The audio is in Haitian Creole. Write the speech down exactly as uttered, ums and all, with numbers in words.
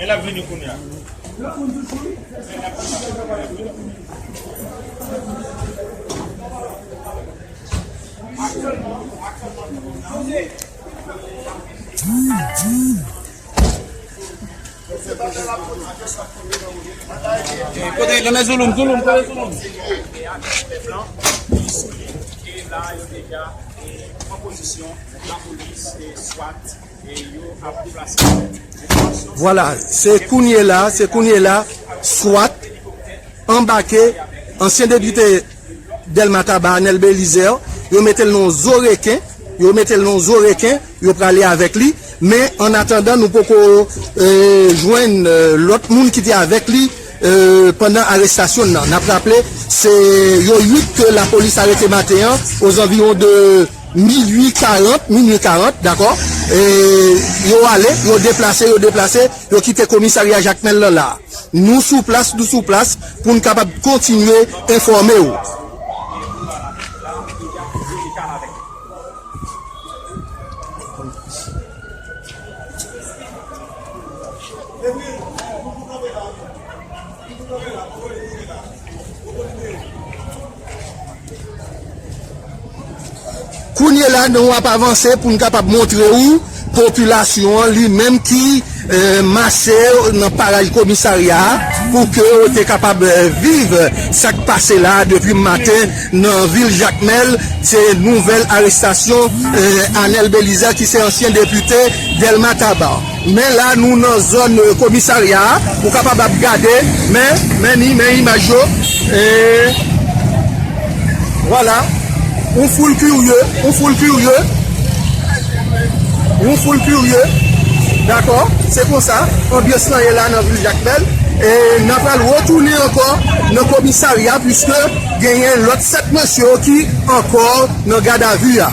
E l ap vini kounye a. Kote, kote Zouloum, Zouloum, kote Zouloum? Li souliye ke la, yo deja, e, pran pozisyon, lapolis, e, swat, e, yo ap deplase. Vwala, se kounye la, se kounye la, swat anbake ansyen depite Dèlma Taba, Anèl Belizaire, yo mete l nan zo reken, yo mete l nan zo reken, yo prale avèk li. Men, an atandan, nou poko, e, jwenn, e, lòt moun ki te avèk li, e, pandan arestasyon l nan. N ap raple, se yo uit ke lapolis arete maten an, ozanviwon de minui karant, minui karant, dakò? E, yo ale, yo deplase, yo deplase, yo kite komisarya Jakmèl lan la. Nou sou plas, nou sou plas pou n kapab kontinye enfòme w. Kounye la, nou ap avanse pou n kapab montre w popilasyon an li menm ki, e, mache nan paraj komisarya a pou ke yo te kapab, e, viv sa k pase la depi maten nan vil Jakmèl. Se nouvèl arestasyon, e, Anèl Belizaire ki se ansyen depite Dèlma Taba. Men la, nou nan zòn, e, komisarya a. Ou kapab ap gade, men, men ni, men imaj yo. E, vwala. Yon foul kirye, yon foul kirye. Yon foul kirye. Dakò? Se konsa, anbyans lan ye la nan vil Jakmèl. E n ap pral retounen ankò nan komisarya, piske genyen lòt sèt mesye yo ki ankò nan gadavi a.